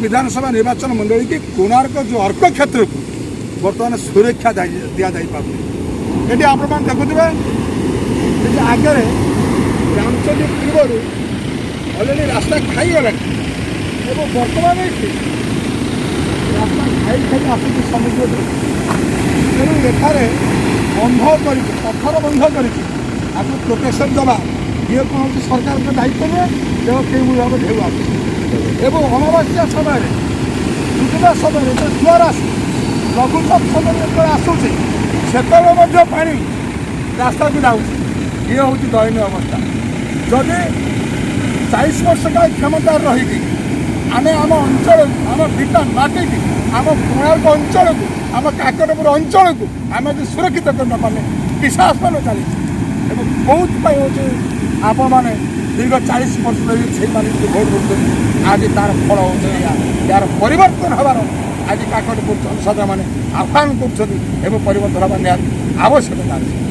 ବିଧାନସଭା ନିର୍ବାଚନ ମଣ୍ଡଳୀ କି କୋଣାର୍କ ଯେଉଁ ଅର୍କ କ୍ଷେତ୍ରକୁ ବର୍ତ୍ତମାନ ସୁରକ୍ଷା ଦିଆଯାଇପାରୁନି। ଏଠି ଆପଣମାନେ ଦେଖୁଥିବେ, ଏଠି ଆଗରେ ରାମଚଣ୍ଡୀ ପୂର୍ବରୁ ଅଲରେଡ଼ି ରାସ୍ତା ଖାଇଗଲାଣି ଏବଂ ବର୍ତ୍ତମାନ ଏଠି ରାସ୍ତା ଖାଇ ଖାଇ ଆସୁଛି ସମୁଦ୍ରକୁ। ତେଣୁ ଏଠାରେ ବନ୍ଧ କରିକି, ପଥର ବନ୍ଧ କରିକି ଆକୁ ପ୍ରୋଟେକ୍ସନ୍ ଦେବା ଇଏ କୌଣସି ସରକାରଙ୍କ ଦାୟିତ୍ୱ ନୁହେଁ। ତେଣୁ କେଉଁଭଳି ଭାବେ ଢେଉ ଆସୁଛି ଏବଂ ଅମାବାସ୍ୟା ସମୟରେ, ଦୁର୍ଗା ସମୟରେ ଯେତେବେଳେ ଜୁଆର ଆସେ, ଲଘୁଚାପ ସମୟରେ ଯେତେବେଳେ ଆସୁଛି, ସେତେବେଳେ ମଧ୍ୟ ପାଣି ରାସ୍ତାକୁ ଯାଉଛି। ଇଏ ହେଉଛି ଦୟନୀୟ ଅବସ୍ଥା। ଯଦି 40 ବର୍ଷ କାଳ କ୍ଷମତାରେ ରହିକି ଆମେ ଆମ ଅଞ୍ଚଳକୁ, ଆମ ଭିଟା ମାଟିକି, ଆମ କୋଣାର୍କ ଅଞ୍ଚଳକୁ, ଆମ କାକଟପୁର ଅଞ୍ଚଳକୁ ଆମେ ଯଦି ସୁରକ୍ଷିତ କରିନପାରିଲେ, ପିଶାସମାନ ଚାଲିଛି ଏବଂ କେଉଁଥିପାଇଁ ହେଉଛି? ଆପଣମାନେ ଦୀର୍ଘ 40 ବର୍ଷ ଧରି ସେଇମାନେ ଭୋଟ ଦେଉଛନ୍ତି, ଆଜି ତାର ଫଳ ହେଉଛି ଏଇଆ। ଏହାର ପରିବର୍ତ୍ତନ ହେବାର ଆଜି କାକଟପୁର ଜନସାଧାରଣମାନେ ଆହ୍ୱାନ କରୁଛନ୍ତି ଏବଂ ପରିବର୍ତ୍ତନ ହେବା ନିହାତି ଆବଶ୍ୟକତା ଅଛି।